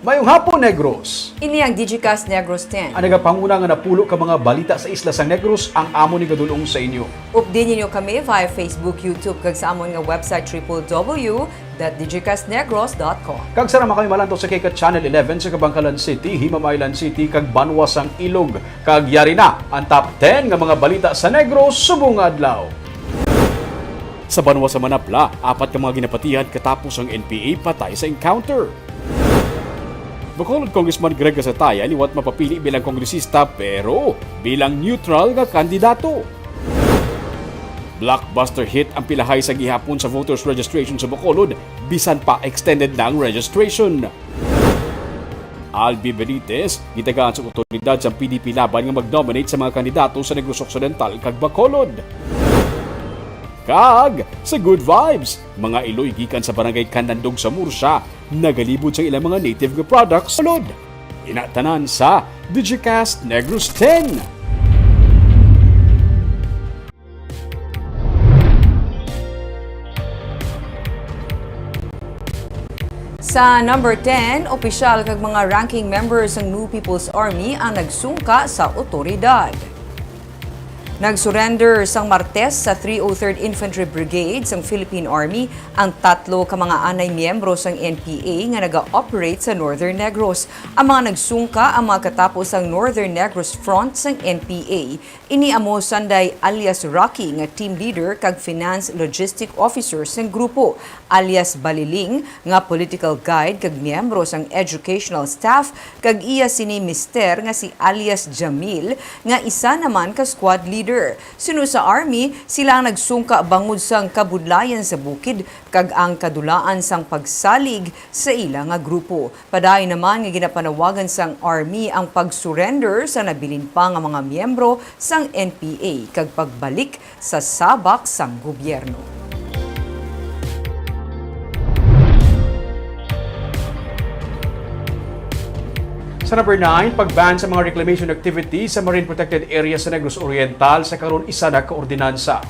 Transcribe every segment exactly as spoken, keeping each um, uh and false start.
Mayong hapon, Negros! Ini ang Digicast Negros ten. Ang nagapanguna nga napulo ka mga balita sa isla sang Negros ang amon igadul-ong sa inyo. Updi ninyo kami via Facebook, YouTube, kag sa amon nga website, triple W dot digicast negros dot com. Kag sarang man kami malantaw sa K CAT Channel eleven sa Kabankalan City, Himam Island City, kag banwa sang Ilog. Kag yari na ang top ten nga mga balita sa Negros subong nga adlaw. Sa banwa sa Manapla, apat ka mga ginapatihan katapos ang N P A patay sa encounter. Bacolod Congressman Greg Gasataya liwat mapapili bilang kongresista pero bilang neutral nga kandidato. Blockbuster hit ang Pilahay sa gihapon sa voters registration sa Bacolod, bisan pa extended na ang registration. Albi Benitez, gitagaan sa otoridad sa P D P Laban nga mag-nominate sa mga kandidato sa Negros Occidental kag Bacolod. Kag sa Good Vibes, mga iloy gikan sa Barangay Candandog sa Murcia nagalibot sa ilang mga native nga products sa Bacolod. Ina tanan sa Digicast Negros ten. Sa number ten, opisyal kag mga ranking members sang New People's Army ang nagsungka sa otoridad. Nag-surrender sang Martes sa three oh third Infantry Brigade sang Philippine Army ang tatlo ka mga anay miyembro sang N P A nga naga-operate sa Northern Negros. Ang mga nagsungka ang mga katapo sang Northern Negros Front sang N P A. Ini amo sanday alias Rocky nga team leader kag finance logistic officer sang grupo, alias Baliling nga political guide kag miyembro sang educational staff, kag iya sini mister nga si alias Jamil nga isa naman ka squad leader. Suno sa Army, sila ang nagsungka bangod sang kabudlayan sa bukid kag ang kadulaan sang pagsalig sa ila nga grupo. Padayon naman nga ginapanawagan sang Army ang pag-surrender sa nabilin pa nga mga miyembro sang N P A kag pagbalik sa sabak sang gobyerno. Sa number nine, pag-ban sa mga reclamation activities sa marine protected area sa Negros Oriental sa karon isa na ka ordinansa.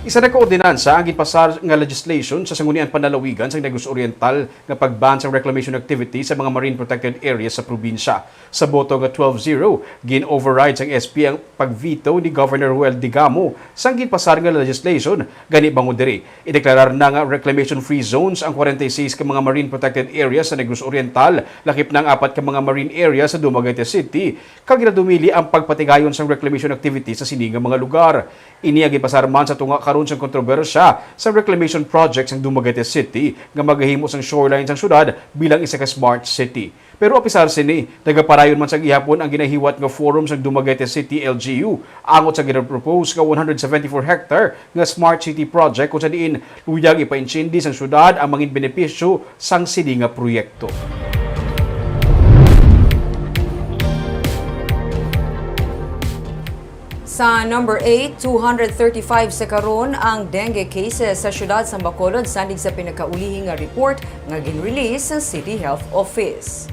Isa na ka ordinansa ang ginpasar nga legislation sa Sangguniang Panlalawigan sa Negros Oriental nga pag-ban sa reclamation activity sa mga marine protected areas sa probinsya. Sa boto nga twelve zero, gin-override sang S P ang pag-veto ni Governor Roel Digamo sang ginpasar nga legislation. Gani bangod diri, ideklarar na nga reclamation free zones ang forty-six ka mga marine protected areas sa Negros Oriental, lakip na ang apat ka mga marine areas sa Dumaguete City, kag ginadumili ang pagpatigayon sang reclamation activity sa sini nga mga lugar. Ini ang ginpasar man sa tunga karon sang kontrobersya sa reclamation project sang Dumaguete City nga magahimo sang shoreline sang syudad bilang isa ka smart city. Pero apisar sini, nagapadayon man sa gihapon ang ginahiwat nga forum sang Dumaguete City L G U angot sa ginapropose nga one hundred seventy-four hectare nga smart city project, kung sa diin luyag ipaintindi sang syudad ang mangin benepisyo sang sini nga proyekto. Sa number eight, two hundred thirty-five sa karon ang dengue cases sa siyudad sa Bacolod, sandig sa pinakaulihi nga report nga gin-release sa City Health Office.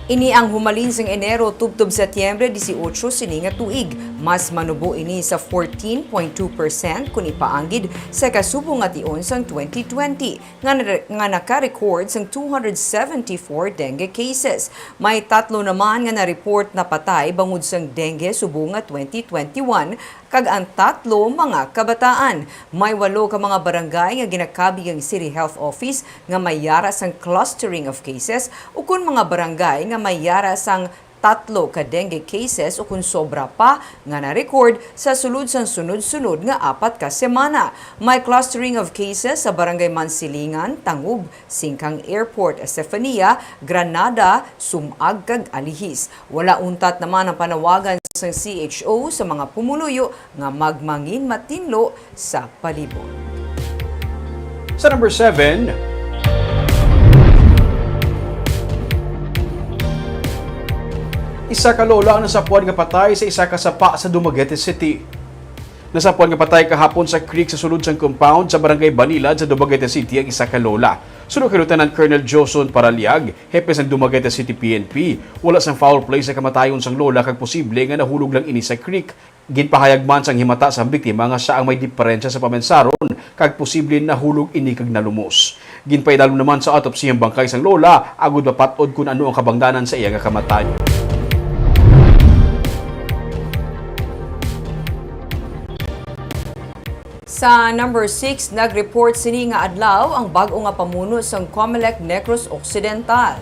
Ini ang humalin sang Enero tubtob Setyembre dieciocho sini nga tuig. Mas manubo ini sa fourteen point two percent kon ipaanggid sa kasubo nga tion sang twenty twenty, nga na-, nga naka-record sang two hundred seventy-four dengue cases. May tatlo naman nga na-report na patay bangod sang dengue subong nga twenty twenty-one, kag ang tatlo mga kabataan. May walo ka mga barangay nga ginakabig ang City Health Office nga may yara sang clustering of cases, ukon mga barangay nga may yara sang tatlo ka dengue cases ukon sobra pa nga na-record sa sulod sang sunod-sunod nga apat ka semana. May clustering of cases sa Barangay Mansilingan, Tangub, Singkang Airport, Estefania, Granada, Sumag, kag Alihis. Wala untat naman ang panawagan sang C H O sa mga pumuluyo nga magmangin matinlo sa palibot. Sa number seven, isa ka lola ang nasapuan nga patay sa isa ka sapa sa Dumaguete City. Nasapuan nga patay kahapon sa creek sa sulod sang compound sa Barangay Banilad sa Dumaguete City ang isa ka lola. Suno kay Lieutenant Colonel Joson Paraliag, hepe sang Dumaguete City P N P, wala sang foul play sa kamatayon sang lola kag posible nga nahulog lang ini sa creek. Ginpahayag man sang himata sang biktima nga sia ang may diperensya sa pamensaron kag posible nahulog ini kag nalumos. Ginpaidalom naman sa autopsy ang bangkay sang lola agud mapat-od kun ano ang kabangdanan sa iya nga kamatayon. Sa number six, nag-report sini nga adlaw ang bag-o nga pamuno sang Comelec Negros Occidental.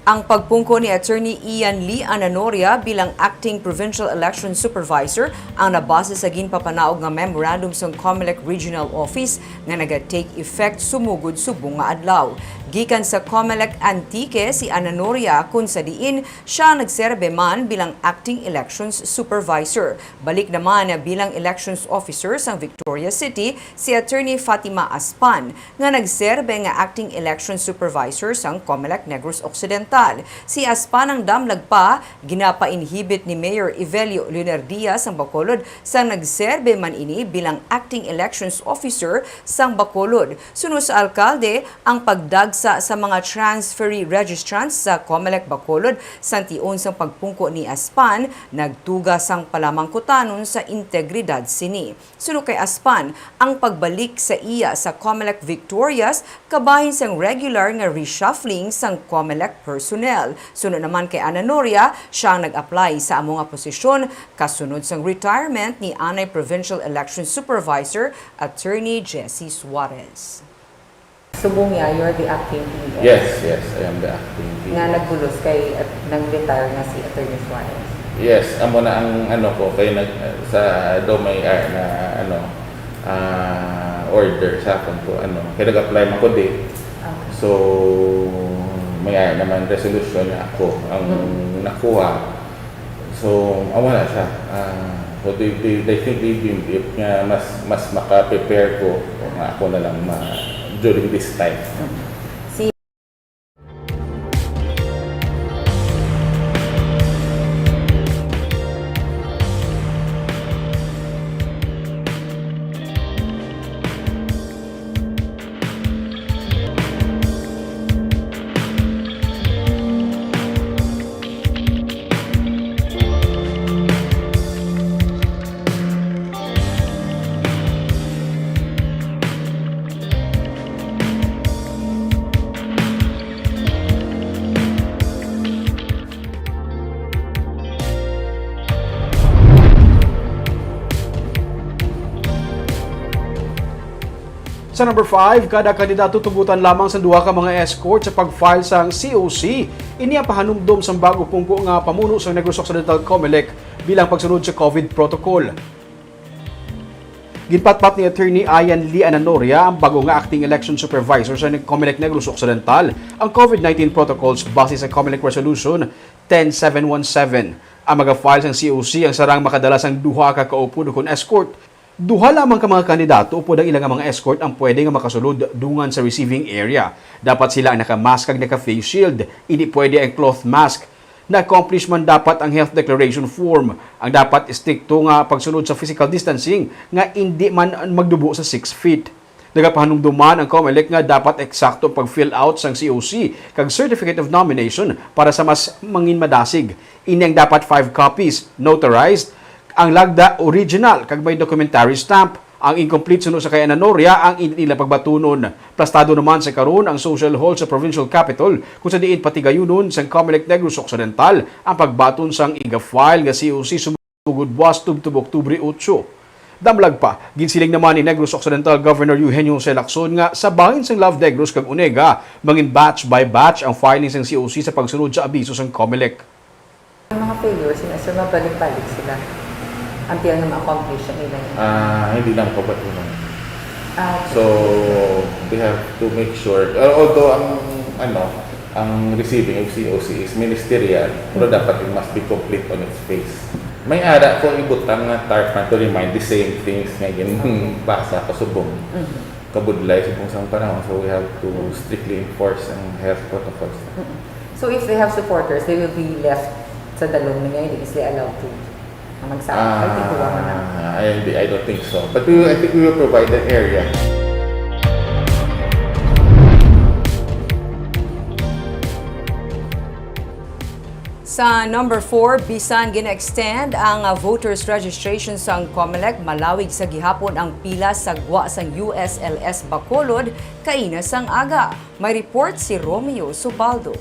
Ang pagpungko ni Attorney Ian Lee Ananoria bilang Acting Provincial Election Supervisor ang nabase sa ginpapanaog nga memorandum sang Comelec Regional Office nga naga-take effect sumugod subong nga adlaw. Gikan sa Comelec Antique si Ananoria, kun sa diin siya nagserbe man bilang Acting Elections Supervisor. Balik naman bilang Elections Officer sang Victoria City si Attorney Fatima Aspan, nga nagserbe nga Acting Election Supervisor sang Comelec Negros Occidental. Si Aspan ang damlag pa, ginapa-inhibit ni Mayor Evelio Leonardia sang Bacolod sang nagserbe man ini bilang Acting Elections Officer sang Bacolod. Suno sa alkalde, ang pagdagsa sa mga transferee registrants sa Comelec Bacolod sang tion sang pagpungko ni Aspan nagtuga sang palamangkutanon sa integridad sini. Suno kay Aspan, ang pagbalik sa iya sa Comelec Victorias kabahin sang regular nga reshuffling sang Comelec personnel. Suno naman kay Ananoria, siya ang nag-apply sa amo nga posisyon kasunod sang retirement ni anay Provincial Election Supervisor Attorney Jessie Suarez. Subong niya, you're the acting P E S. Yes, yes, I am the acting P E S. Nga nagbulos kay at nag-retire na si Attorney Suarez. Yes, amo na ang ano ko, kay nag, sa daw may, ah, na ano, ah, order sa akon ko, ano, kay nag-apply man ko di. Okay. So, may, ah, naman resolution nga ako ang Mm. nakuha. So, ah, wala siya. Ah, so, they, they, I think they deemed it nga mas, mas maka-prepare ko nga ako na lang ma-, during this time. Si Sa number five, kada kandidato tugutan lamang sa duha ka mga escort sa pag-file sang C O C. Ini ang pahanumdom sang bag-o pungko nga pamuno sang Negros Occidental Comelec bilang pagsunod sa COVID protocol. Ginpatpat ni Attorney Ian Lee Ananoria, ang bago nga acting election supervisor sa Comelec Negros Occidental, ang COVID nineteen protocols base sa Comelec Resolution ten seven one seven. Ang maga-file sang C O C ang sarang makadala sang duha ka kaupod ukon escort. Duha lamang ka mga kandidato upod ang ila nga mga escort ang pwede nga makasulod dungan sa receiving area. Dapat sila ang naka-mask kag naka-face shield. Indi pwede ang cloth mask. Na-accomplish man dapat ang health declaration form. Ang dapat estrikto nga pagsunod sa physical distancing nga indi man magdubo sa six feet. Nagapahanumdom man ang Comelec nga dapat eksakto ang pag-fill out sang C O C kag Certificate of Nomination para sa mas mangin madasig. Ini ang dapat five copies, notarized, ang lagda original kag may documentary stamp. Ang incomplete suno sa kay Ananoria ang indi nila pagbatunon. Plastado naman sa karon ang social hall sa Provincial Capitol, kung sa diin patigayunon sang Comelec Negros Occidental ang pagbaton sang iga-file nga C O C sumugod buwas tubtob Oktubre otso. Damlag pa, ginsiling naman ni Negros Occidental Governor Eugenio Jose Lacson nga sa bahin sang LovNegros kag ONEGA, mangin batch by batch ang filing sang C O C sa pagsunod sa abiso sang Comelec. Ang mga failures, sila, sir, mabalik-balik sila until nga ma-accomplish ang ilang Ah, hindi lang pabatunan. Ah, okay. So, we have to make sure, uh, although ang, ano, ang receiving of C O C is ministerial, pero Mhm. dapat it must be complete on its face. May ara ko ibutang nga tarp man to remind the same things nga ginbasa ko subong. Mhm. kabudlay subong sang panahon, so we have to strictly enforce ang health protocols. Mm-mm. So if they have supporters, they will be left sa dalom na nga, hindi sila allowed to, ah, magsaka. Ay, tiguwa mo na. Ah, I, I don't think so. But we, I think we will provide an area. Sa number four, bisan gina-extend ang, ah, voters registration sang Comelec, malawig sa gihapon ang pila sa gwa sang U S L S Bacolod kaina sang aga. May report si Romeo Subaldo.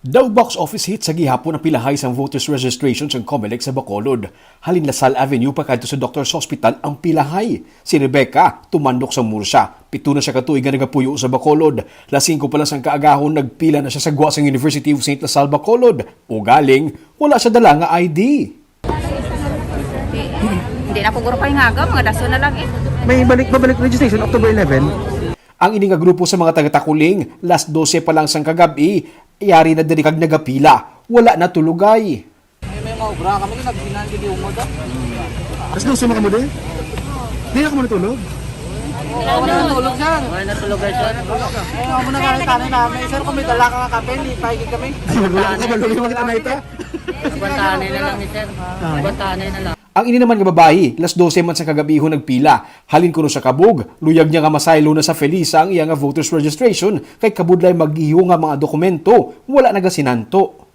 Daw box office hit sa gihapon ang pilahay sang voters registration sang Comelec sa Bacolod. Halin Lasal Avenue pakadto sa Doctor's Hospital ang pilahay. Si Rebecca, tumandok sa Murcia. Pito na siya ka tuig nga nagapuyo sa Bacolod. Las singko pa lang sang kaagahon, nagpila na siya sa gwa sang University of Saint Lasal Bacolod. Ugaling, wala siya dala nga I D. Hindi na ko guro pahingaga, mga dason na lang eh. May balik, babalik registration October eleven. Ang ini nga grupo sa mga taga-Taculing, las dose pa lang sang kagab-i, yari na diri kag nagapila. Wala na tulugay. May, may maobra kami, nagsinan, hindi umod, ah. Alas dose man kamo din? Di na kamo natulog? Wala na tulog, sir. Wala na tulog, sir. Ay, amo na gani, tanay namin. Sir, kung may dala ka nga kape, hindi paigig kami. Ay, wala ka ba? Lagi makita na ita. Bantahanay na lang ni sir. Ah. Bantahanay na lang. Ang ini naman nga babayi, las dose man sa kagabihon nagpila. Halin kuno sa kabog, luyag niya nga masaylo na sa Felisa ang iya nga voters registration, kay kabudlay mag-iyo nga mga dokumento, wala nagasinanto.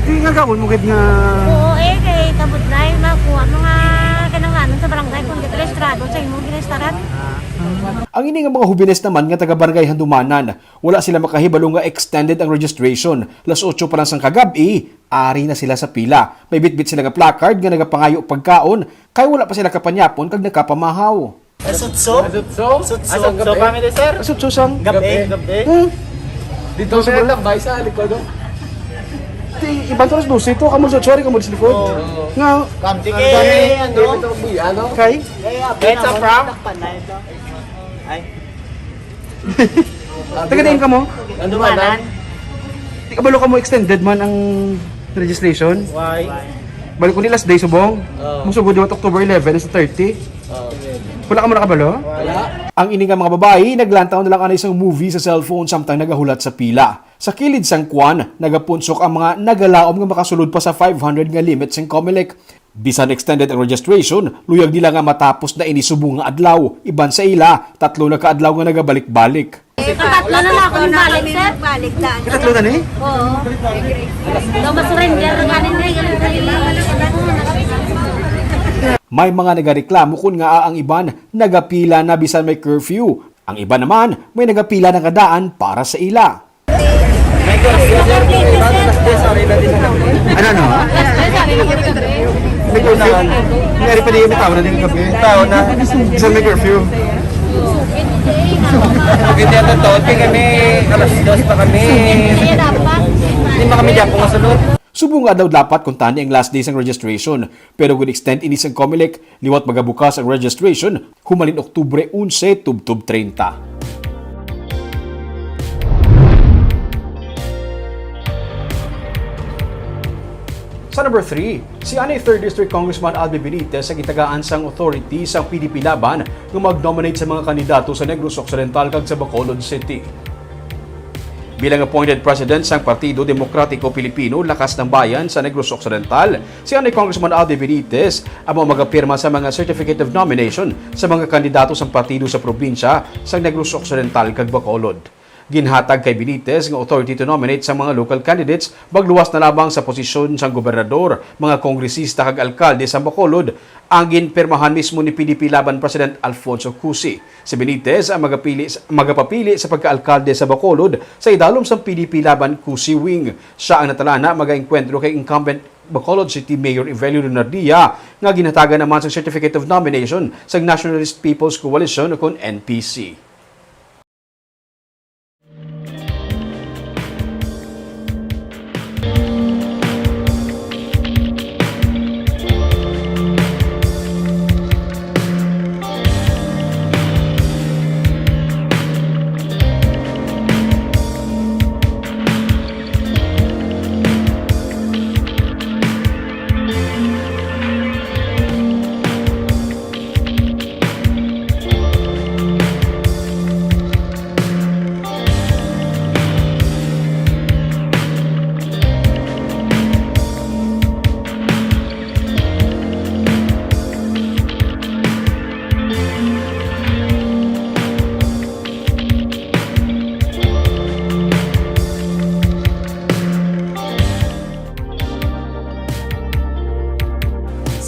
Di nga gawon mo gid nga Oo, eh, kay kabudlay, makuha mga kinahanglanon sa barangay kung di ka rehistrado sa imong ginahistaran. Ang ini nga mga hubines naman nga taga Barangay Handumanan, wala sila makahibalo nga extended ang registration. Las otso pa lang sang kagab-i, ari na sila sa pila. May bitbit sila nga placard nga nagapangayo og pagkaon, kay wala pa sila kapanyapon kag nakapamahaw. Asutso? Asutso? Asutso. Asutso family, sir? Asutso sang Gabi. Gabi. Hmm. Dito sa Gabi. Tambay sa likod, oh. Di, iban to alas dose to, kamo sa, sorry, kamo sa likod. Oo. Nga, Kamti ang kay, dami, ano? Dami to, buy, ano? Kay? Kaya, It's a ano, prank. Takpan na ito. Ay. Taga diin kamo? Handumanan. Di kabalo kamo extended man ang registration? Why? Balik ko ni last day subong. Oo. Musugod yung October eleven sa thirty. Oo. Wala kamo nakabalo? Wala. Ang ini nga mga babayi, naglantaw na lang anay sang movie sa cellphone samtang nagahulat sa pila. Sa kilid sang kwan, nagapunsok ang mga nagalaom nga makasulod pa sa five hundred nga limit sang Comelec. Bisan extended ang registration, luyag nila nga matapos na ini subong nga adlaw. Iban sa ila, tatlo na ka adlaw nga nagabalik-balik. Eh, katatlo na lang ako nabalik, sir. Balik lang. Katatlo na ni? Oo. Daw masurrender na ganin, eh, ganin sa ila. May mga nagareklamo kun ngaa ang iban nagapila na bisan may curfew. Ang iban naman, may nagapila na nga daan para sa ila. Ano, ano? May curfew? May pa di yung tao na din kape. Tao na. Isang may curfew. Hindi ang totoo. Kaya kami, alas dos pa kami. Hindi pa kami dyan kung masunod. Subong nga adlaw dapat kuntani ang last day sang registration, pero gin-extend ini sang Comelec liwat magabukas ang registration humalin Oktubre onse tubtob treinta. Sa number three, si anay third District Congressman Albi Benitez ang gitagaan sang authority sang P D P Laban nga mag-nominate sa mga kandidato sa Negros Occidental kag sa Bacolod City. Bilang appointed president sang Partido Demokratiko Pilipino, Lakas ng Bayan sa Negros Occidental, si anay Congressman Albi Benitez amo magapirma sa mga certificate of nomination sa mga kandidato sang partido sa probinsya sang Negros Occidental kag Bacolod. Ginhatag kay Benitez nga authority to nominate sang mga local candidates magluwas na lamang sa posisyon sang gobernador, mga kongresista kag alkalde sang Bacolod ang ginpirmahan mismo ni P D P Laban President Alfonso Cusi. Si Benitez ang magapili, magapapili sa pagkaalkalde sa Bacolod sa idalom sang P D P Laban Cusi Wing. Siya ang natalana magaengkwentro kay incumbent Bacolod City Mayor Evelio Lunardia nga ginhatagan naman sang Certificate of Nomination sa Nationalist People's Coalition o kon N P C.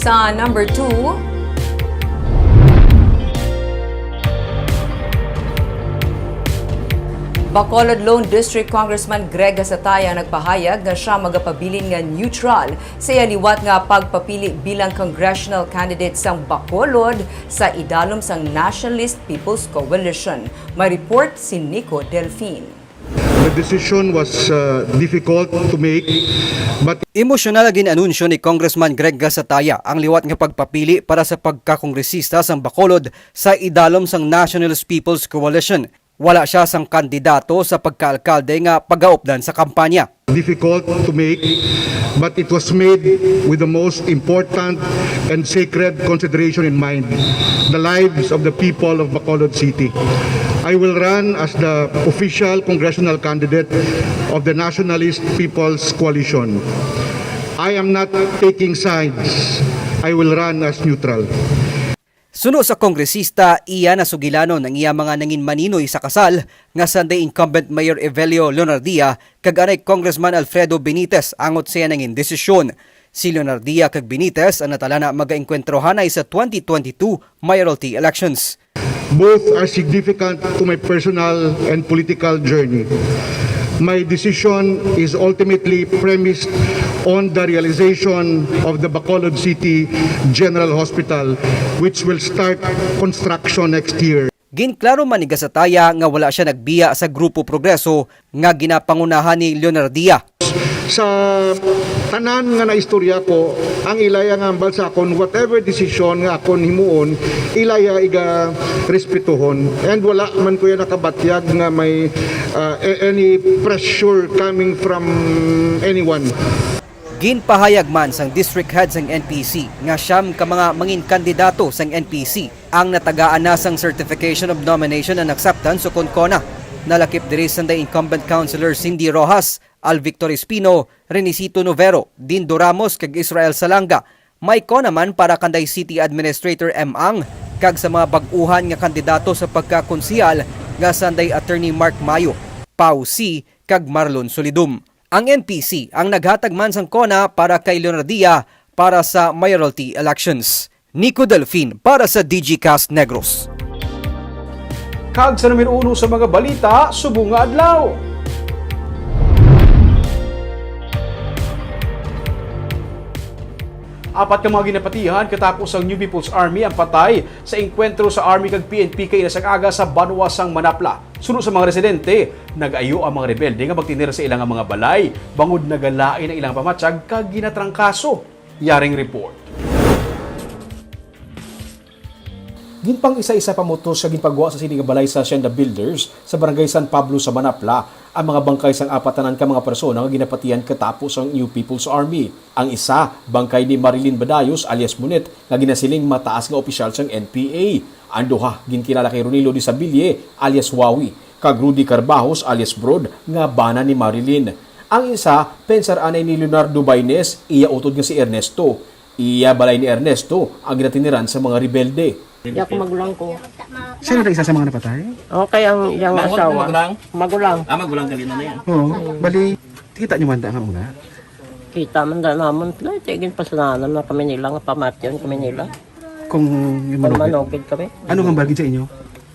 Sa number two, Bacolod Lone District Congressman Greg Gasataya nagpahayag nga siya magapabilin nga neutral sa iya liwat nga pagpapili bilang congressional candidate sang Bacolod sa idalom sang Nationalist People's Coalition. May report si Nico Delfin. The decision was uh, difficult to make, but Emosyonal nga gin-anunsyo ni Congressman Greg Gasataya ang liwat nga pagpapili para sa pagkakongresista sang Bacolod sa idalom sang Nationalist People's Coalition. Wala sia sang kandidato sa pagkaalkalde nga pagaupdan sa kampanya. Difficult to make, but it was made with the most important and sacred consideration in mind, the lives of the people of Bacolod City. I will run as the official congressional candidate of the Nationalist People's Coalition. I am not taking sides. I will run as neutral. Suno sa kongresista, iya nasugilanon ang iya mga nangin maninoy sa kasal nga sanday incumbent Mayor Evelio Leonardia kag anay Congressman Alfredo Benitez angot sa iya nangin desisyon. Si Leonardia kag Benitez ang natalana magaengkwentrohanay sa twenty twenty-two mayoralty elections. Both are significant to my personal and political journey. My decision is ultimately premised on the realization of the Bacolod City General Hospital, which will start construction next year. Ginklaro man ni Gasataya nga wala sia nagbiya sa Grupo Progreso nga ginapangunahan ni Leonardia. Sa tanan nga naistorya ko, ang ilaya nga hambal sa akon, whatever decision nga akon himuon, ilaya iga respetuhon. And wala man ko yan nakabatyag nga may uh, any pressure coming from anyone. Ginpahayag man sang district head sang N P C nga siyam ka mga mangin kandidato sang N P C ang natagaan na sang Certification of Nomination and Acceptance o kon CONA. Nalakip diri sanday incumbent councilor Cindy Rojas, Al Victor Espino, Renisito Novero, Dindo Ramos kag Israel Salanga. May CONA man para kanday City Administrator M. Ang kag sa mga bag-uhan nga kandidato sa pagkakonsehal nga sanday Attorney Mark Mayo, Pau C. kag Marlon Solidum. Ang N P C ang naghatag man sang CONA para kay Leonardia para sa mayoralty elections. Nico Delfin para sa Digicast Negros. Kag sa numero uno sa mga balita subong nga adlaw. Apat ka mga ginapatihan katapos ang New People's Army ang patay sa engkwentro sa Army kag P N P kaina sang aga sa banwa sang Manapla. Suno sa mga residente, nag-ayo ang mga rebelde nga magtinir sa ila nga mga balay bangod nagalain ang ilang pamatyag kag ginatrangkaso. Yaring report. Ginpang-isa-isa pa mutos nga ginpagwa sa sini nga balay sa Hacienda Builders sa Barangay San Pablo sa Manapla ang mga bangkay sang apat tanan ka mga persona nga ginapatihan katapos ang New People's Army. Ang isa, bangkay ni Marilyn Badayos alias Munet nga ginasiling mataas nga opisyal sang N P A. Ang duha, ginkilala kay Ronilo Disabilie alias Wawi kag Rudy Carbajos alias Brod nga bana ni Marilyn. Ang isa, pensar anay ni Leonardo Baines, iya utod nga si Ernesto. Iya balay ni Ernesto ang ginatiniran sa mga rebelde. Yak magulang ko. Sino na isa sa mga napatay? Okay, ang iyang Magulang, asawa. Magulang? Magulang. Ah, magulang gali na yan. Oo. Bali, kita nyo man ta nga una? Kita man da naman sila. Tigin pasananan na kami nila, nga pamatyon kami nila. Kung yung Kung manugid. Manugid kami. Ano nga bagay sa inyo?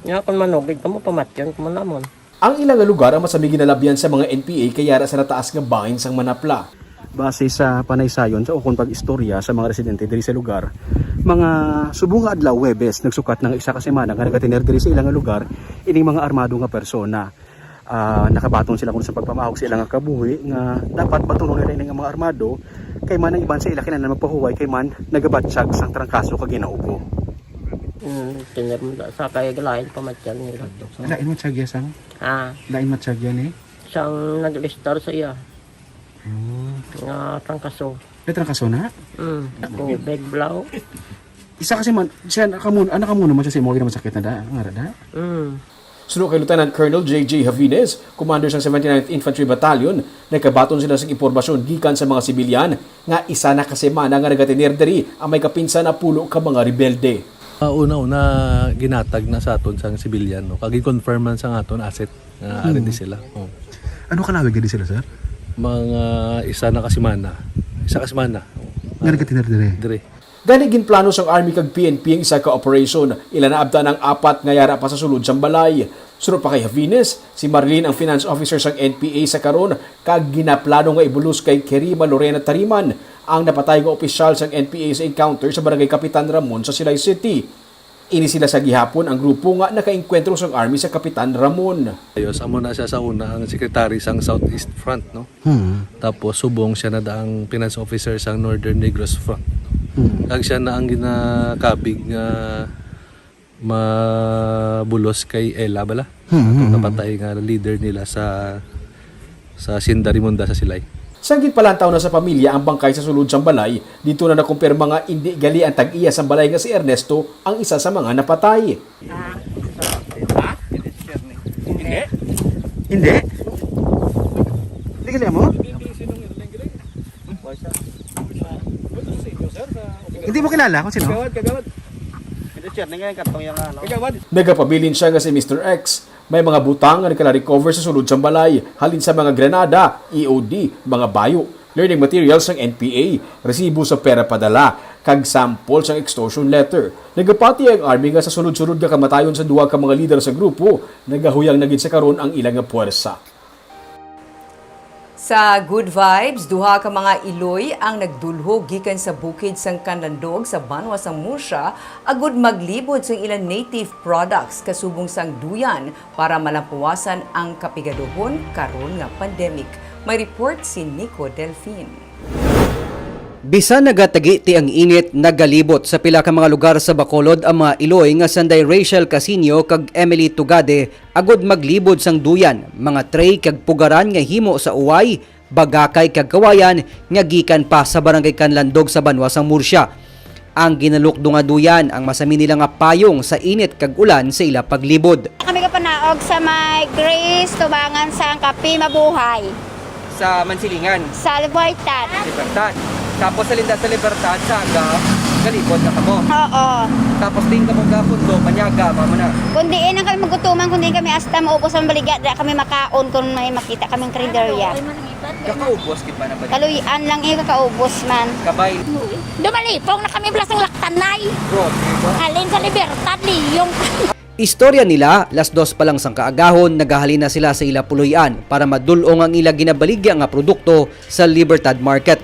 Nga kung manugid kamo, pamatyon kamo namon. Ang ila nga lugar ang masami ginalabyan sa mga N P A kay yara sa nataas nga bangin sang Manapla. Base sa panaysayon sa ukon pag-istorya sa mga residente diri sa lugar, mga subong nga adlaw, Huwebes, nagsukat na nga isa ka semana nga nagatener diri sa ila nga lugar ining mga armado nga persona. Ah, nakabaton sila kuno sa pagpamahog sa ila nga kabuhi nga dapat batunon nila ini nga mga armado kay man ang iban sa ila kinahanglan magpahuway kay man nagabatyag sang trangkaso kag ginaubo. Hmm, tener mo sa kay galain pamatyag nila. Lain mo sa sang Ah, lain matsyag yan eh. Siyang nag-listar sa iya. Hmm. Nga trangkaso. May trangkaso na? Mm. Tubig, blaw. Isa kasi man, siya nakamun, ah, nakamuno man siya sa imo, naman sakit na da, nga rada. Mm. Suno kay Lieutenant Colonel J J Javines, commander sang seventy-ninth Infantry Battalion, nagkabaton sila sa impormasyon gikan sa mga sibilyan nga isa na ka semana nga nagatener diri ang may kapinsa na pulo ka mga rebelde. Ah, una-una, ginatag na sa aton sang sibilyan, no? Kag i-confirm man sang aton asset nga Hmm. ari di sila. Oh. Ano ka nawig di sila, sir? Mga isa na ka semana. Isa ka semana. Oh. Nga nagkatinar dire? Dire. Gani, ginplano sang Army kag P N P ang isa ka operation. Ila naabtan ang apat nga yara pa sa sulod sang balay. Suno pa kay Javines, si Marlene ang finance officer sang N P A sa karon, kag ginaplano nga ibulos kay Kerima Lorena Tariman, ang napatay nga opisyal sang N P A sa encounter sa Barangay Kapitan Ramon sa Silay City. Ini sila sa gihapon ang grupo nga nakaengkwentro sang Army sa Kapitan Ramon. Ayos, amo na siya sa una ang secretary sang Southeast Front, no? Hmm. Tapos subong siya na daang finance officer sang Northern Negros Front. Hmm. Kag siya na ang ginakabig nga mabulos kay Ella bala. Hmm, hmm, hmm. Napatay nga leader nila sa, sa Hacienda Rimonda sa Silay. Sang ginpalantaw na sa pamilya ang bangkay sa sulod sang balay, dito na nakumpirma nga indi gali ang tag-iya sang balay nga si Ernesto ang isa sa mga napatay. Ah, ha? Hindi. Hindi? Hindi ka mo? Hindi mo kilala kung sino? Kagawad, kagawad. Hindi, sir. Hindi nga yung kartong yung ano. Kagawad. Nagapabilin siya nga si Mister X may mga butang nga nagkala-recover sa sulod sang balay, halin sa mga granada, E O D, mga bayo, learning materials sang N P A, resibo sa pera padala, kag sample sang extortion letter. Nagapati ang Army nga sa sunod-sunod nga kamatayon sa duha ka mga lider sa grupo, nagahuyang na gid sa karon ang ila nga puwersa. Sa Good Vibes, duha ka mga iloy ang nagdulhog gikan sa bukid sang Kanlandog sa banwa sang Murcia agud maglibot sang ilang native products kasubong sang duyan para malampuwasan ang kapigaduhon karon nga pandemic. May report si Nico Delfin. Bisan nagatagiti ang init, nagalibot sa pila ka mga lugar sa Bacolod ang mga iloy nga sanday Rachel Casinio kag Emily Tugade agud maglibot sang duyan, mga tray kag pugaran nga himo sa uway, bagakay kag kawayan nga gikan pa sa Barangay Kanlandog sa banwa sang Murcia. Ang ginalukdo nga duyan ang masami nila nga payong sa init kag ulan sa ila paglibod. Kami kapanaog sa may Grace, tubangan sa Ang Kape Mabuhay. Sa Mansilingan. Sa Libertad. Libertad. Tapos sa Linda sa Libertad, sa aga, galibot na kamo. Oo. Tapos din kamo gapundo, manyaga, mamo na. Kung diin lang kami magutuman, kung diin kami asta maubos ang baligya, di kami makaon kung may makita kaming karinderya. Kakaubos, gid ba na ba? Kaluy-an lang eh, kakaubos man. Kabay. Dumalipong na kami, blasang laktanay. Grabe ba? Halin sa Libertad, liyong. Istorya nila, las dos pa lang sang kaagahon, nagahalin na sila sa ila puloy-an para madul-ong ang ila ginabaligya nga produkto sa Libertad Market.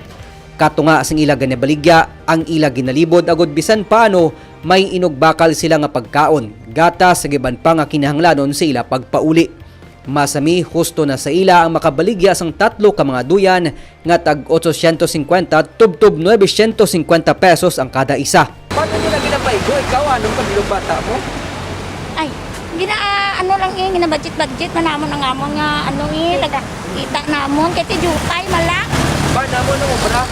Katunga sang ila ginabaligya, ang ila ginalibod agud bisan paano may inugbakal sila nga pagkaon, gatas, kag iban pa nga kinahanglanon sa ila pagpauli. Masami, husto na sa ila ang makabaligya sang tatlo ka mga duyan nga tag otsosyentos singkwenta tubtob nuwebesyentos singkwenta pesos ang kada isa. Paano nila ginapaigo? Ikaw, anong kabilog bata mo? Ay, gina, ano lang eh, gina-budget-budget man namon ang amon nga, ano eh, tag-, kita namon. Kay ti jutay man lang. Ba, namon ang obra?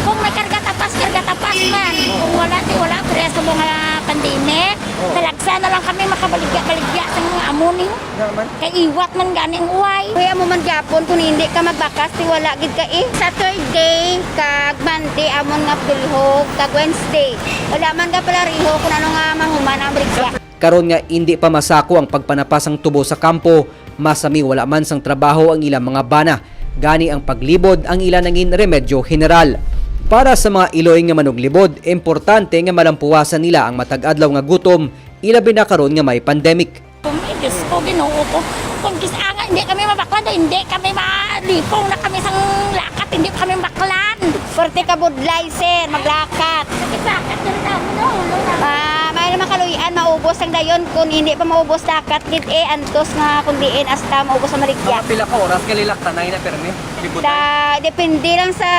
Kung may karga tapas, karga tapas man. Kung wala, ti wala, pero sa mga pandemic, Oh. Talagsa na lang kami makabaligya-baligya sa mga amon eh. Naman. Kay iwat man gani ang uway. Kaya mo man gyapon kung hindi ka magbakas, ti wala gid ka eh. Saturday kag Monday amon nga dulhog, kag Wednesday. Wala man ka pala riho kung ano nga mahuman ang baligya. Karon nga indi pa masako ang pagpanapas sang tubo sa kampo, masami wala man sang trabaho ang ilang mga bana. Gani ang paglibod ang ila nangin remedyo general. Para sa mga iloy nga manuglibod, importante nga malampuwasan nila ang matag adlaw nga gutom, ilabi na karon nga may pandemic. Kung, ay, Diyos ko, Ginoo ko. Kung kis-, anga, hindi kami mabaklan, hindi kami malipong na kami sang lakat, hindi kami mabaklan. Forte ka budlay, sir, maglakat. Sakit-sakit na rin ako, no? Ulo na. Ah, may naman kaluyan, maubos ang dayon. Kung hindi pa maubos, lakat, gid eh, antos nga, kung diin, hasta maubos ang maligya. Mga pila ka oras, kalilaktanay na, permi? Libutay? Da, depende lang sa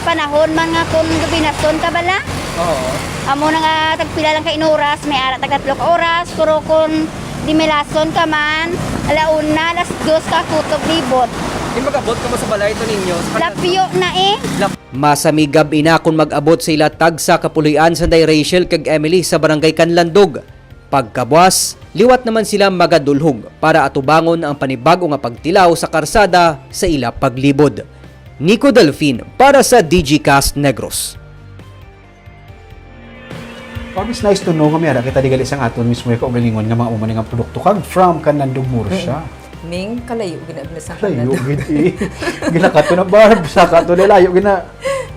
panahon man nga kung gabinason ka bala. Oo. Amo na nga, tagpila lang ka inuras, may ara tag tatlo ka oras, pero kung dimilason ka man, ala una, alas dos ka kutob libot. Di mag-abot ka mo sa balay to ninyo? Sa Lapyo na eh. Lap- Masami gab-i na kung mag-abot sa ila tagsa ka puloy-an sanday Rachel kag Emily sa Barangay Kanlandog. Pagkabuas, liwat naman sila magadulhog para atubangon ang panibag-o nga pagtilaw sa karsada sa ila paglibod. Nico Delfin para sa Digicast Negros. Promise, nice to know nga may ara kita di gali sang aton mismo yung kaugalingon nga mga umani nga produkto kag from Kanlandog, Murcia. Mm. Ming, kalayo gid na sa Layo Kanlandog. Gid eh. Ginakat ko na, Barb, sa kato na layo gid na.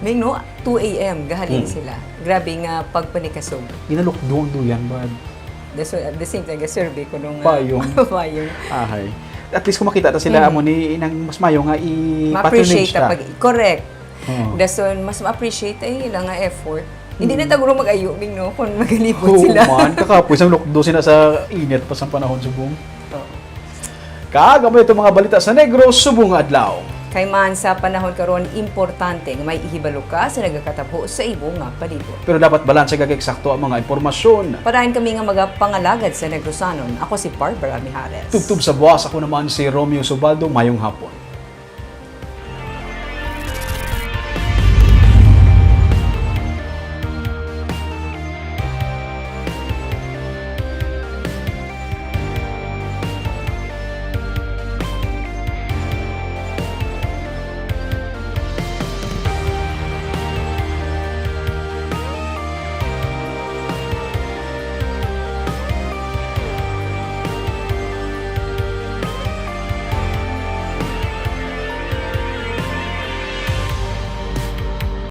May, no, two a.m. gahalin Hmm. sila. Grabe nga pagpanikasog. Ginalukdo ang duyan, bad. That's why, at the same time, survey ko nung Payong. Payong. Ahay. At least kung makita ta sila, Mm. amo ni, inang mas mayo nga i-patronage Ma-appreciate ta. Pag, correct. Oo. Dason, mas ma-appreciate ay ila nga effort. Hindi na Mm. tagro mag-ayo, Ming, no? Kung magalibot Oo, sila. Man, kakapoy sang lukdo sila sa init pa sang panahon subong. Oo. Kag amo ito mga balita sa Negros subong nga adlaw. Kay man sa panahon karon, importante nga may ihibalo ka sa nagakatabo sa imo nga palibot. Pero dapat balanse kag eksakto ang mga impormasyon. Padayon kami nga magapangalagad sa Negrosanon. Ako si Barbara Mijares. Tubtob sa buwas, ako naman si Romeo Subaldo. Mayong hapon.